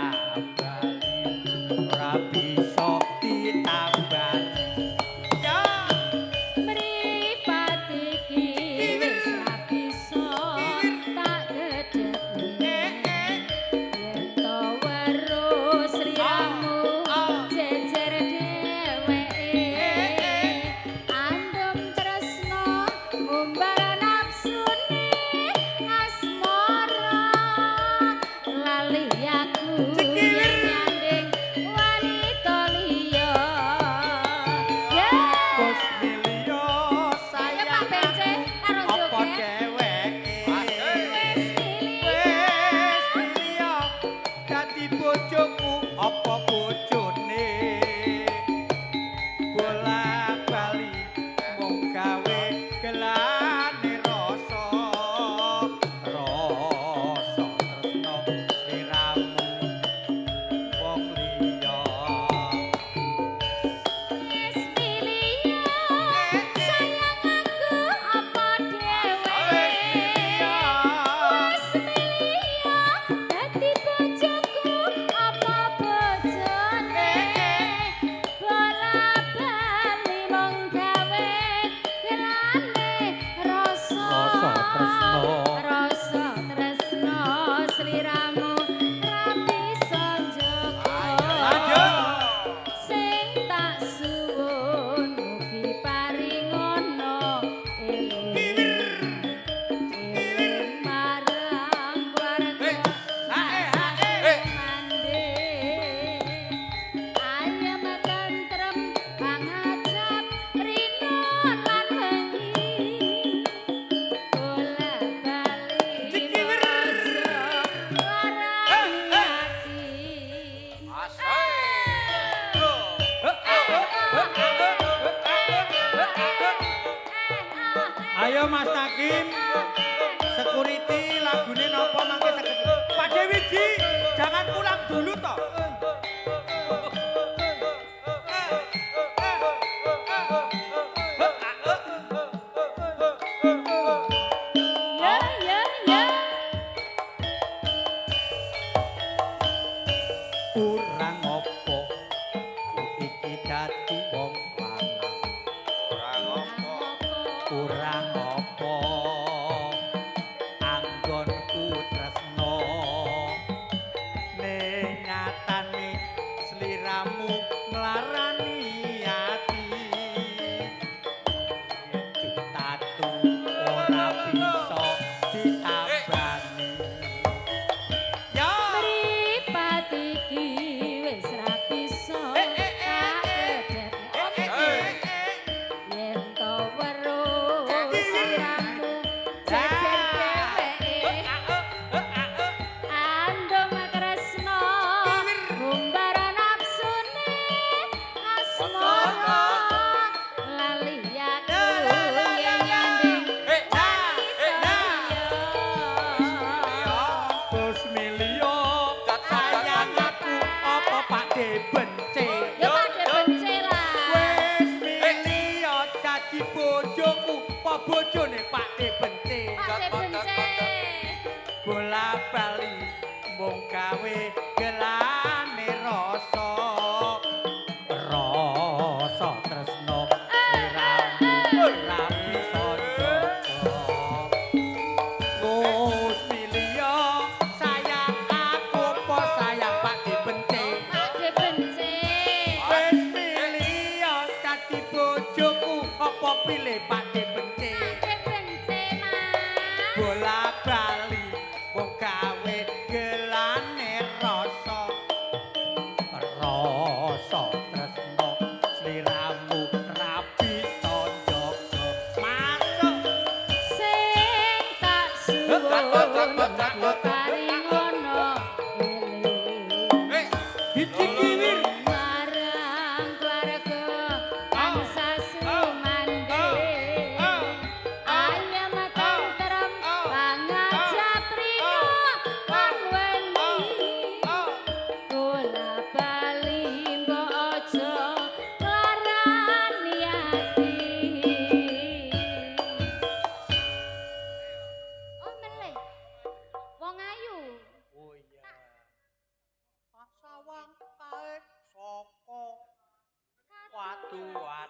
Bola bali ora bisa ditambani. Ya. Mripat iki wis ra bisa tak gedhekne. Yen to weruh sliramu jejer dheweke, andum tresno ngumbar nafsune asmara, lali aku yen nyanding wanita liya. Ya. Wis milio Ayo sayang Pak Bence karo apa joget. Dheweke. Wis milih. Wis milio dadi bojoku apa bojone. Bola bali mung gawe gelane rasa, rasa tresno sliramu wong liya. Wis milih sayang aku apa dheweke. Wis milih dadi bojoku apa bojone. Bola bali mung gawe gelane rasa. Rasa tresno. Rasa tresno sliramu ra bisa njaga. Lanjut. Sing tak suwun mugi paringono eling eling marang keluarga mande, ayem tentrem pangajap rino lan wengi. Bola bali aja larani ati. Asik. Ayo Mas Takim, security lagune napa mangke saged. Pak Dewi Ji, jangan pulang dulu toh. Ya ya ya. Kurang apa ku iki dadi wong lanang? Kurang apa? Kurang apa anggonku tresno? Ning nyatane sliramu nglarani ati. Tatu ora bisa ditambani. Ya. Mripat iki wis ra bisa tak gedhekne. Yen to weruh sliramu jejer dheweke, andum tresno ngumbar nafsune asmara, lali aku yen nyanding wanita liya. Wis milio sayang aku apa Pak De Bence? Ya Pak De Bence lah. Wis milio dadi bojoku apa bojone Pak De Bence? Pak De Bence. Bola bali mung gawe gelane rasa, rasa tresno sliramu ora bisa njaga. Wis milio sayang aku apa sayang Pak De Bence? Pak De Bence. Wis milio dadi bojoku apa pilih Pak De Bence? Pak De Bence, Mas. Bola bali wong gawe gelane rasa, rasa tresno sliramu ra bisa njaga. Masuk. Sing tak suwun mugi paringono eling Hiji kiwir. Marang keluarga tansah sumande, ayem tentrem pangajap rino lan wengi. Bola bali mbok aja nglarani ati. Oh meleh. Wong ayu. Oh iya. Aduh,